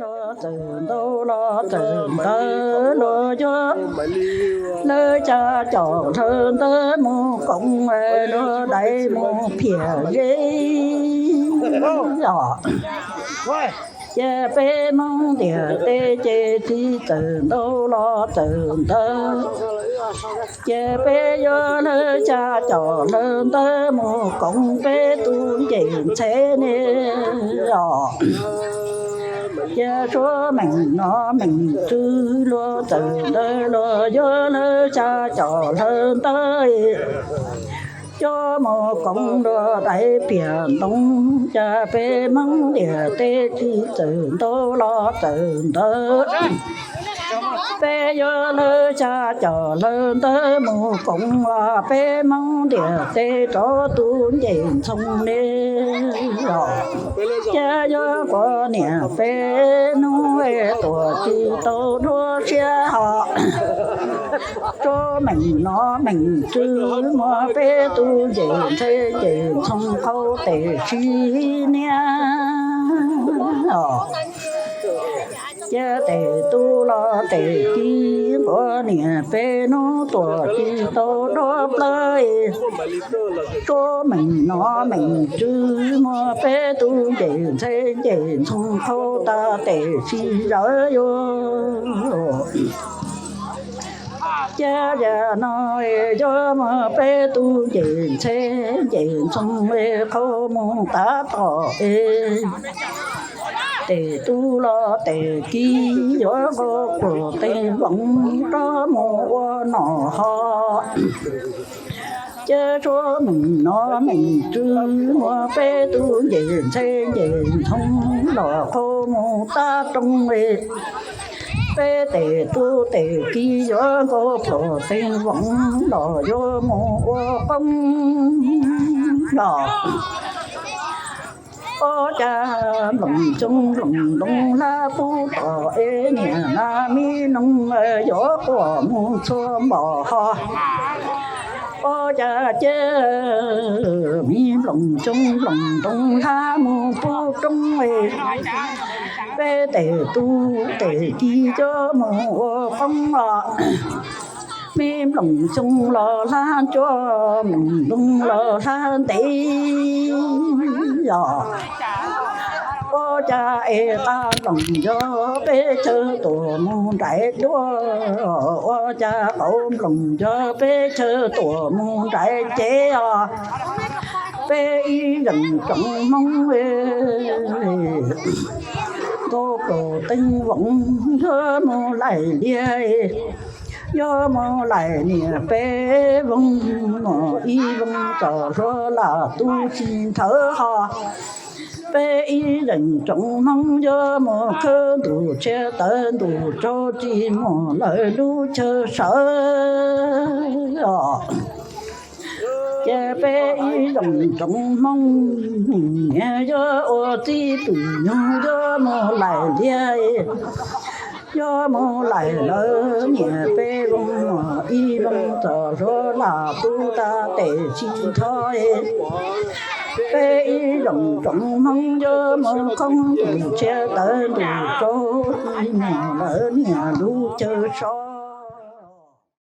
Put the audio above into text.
Los txawm ntau los txawm ntawd los yog lawv xya caum lawv ntawd mus koom luag dais mus phiam zeb os. Ces peb Hmoob ntiaj teb ces txawm ntau los txawm ntawd, ces peb yog lawv xya caum lawv ntawd mus koom peb tus ncej ntxheb ne os. Ces suav meem no meem tswv luag txawm ntawd los yog lawv xya caum lawv ntawd coj mus koom luag dais phiam ntoo, ces peb Hmoob ntiaj teb ces txawm ntau los txawm ntawd, peb yog lawv xya caum lawv ntawd mus koom los peb Hmoob ntiaj teb rau tus ncej ntxhoo ne os. Ces yog kuv niam peb hnub tuam tsis tau dua siab hos, suav meem no meem tswv muab peb tus ncej ntxheb ncej ntxhoo qhau tes sib niab os. Ces tes tub los tes kiv kuv niam peb hnub tuam tsis tau dua plawv, suav meem no meem tswv muab peb tus ncej ntxheb ncej ntxhoo qhau tas tes sib zawv yuav. Ces yam no yog muab peb tus ncej ntxheb ncej ntxhoo qhau mus tab tom es tes tub los tes kiv yuav nqa pluag teeb voos rov mus ua nom hos. Ces suav meem no meem tswv muab peb tus ncej ntxheb ncej ntxhoo los qhau mus tab rooj es peb tes tub tes kiv yuav nqa pluag teeb voos los yuav mus ua qoob los. Ua cas nploos xyoob nploos ntoo hlab pub tom es niam nas me noog yuav quaj mus txhua npaum hos. Ua cas ces me nploos xyoob nploos ntoo hlab mus pub roob es peb tes tub tes kiv coj mus ua qoob los. Me nploos xyoob los hlab ntsuab, me nploos los hlab ntev os. Ua cas es qab nploos yog peb chaw tuam mus nraim duab, ua cas qauv nploos yog peb chaw tuam mus nraim cev os. Peb ib zeem tsoom Hmoob nqa pluag teeb voos yuav mus laim liaj, yuav mus laim niam peb voos, mus ib voos txom hlua lam tu tsis nthawv hos. Peb ib zeem tsoom Hmoob yuav mus khawb ntuj txhiab tawv ntuj tsaus tsis muaj lawv lub chaw sawv os. Ces peb ib zeem tsoom Hmoob niag yuav ua txij pwm nyuj yuav mus laim liaj, yuav mus laim lawv niam peb voos, ib voos txom hlua lam tu tas tes tsis nthawv. Peb ib zeem tsoom Hmoob yuav mus khawb ntuj txhiab tawv ntuj tsaus tsis muaj lawv niam lub chaw sawv.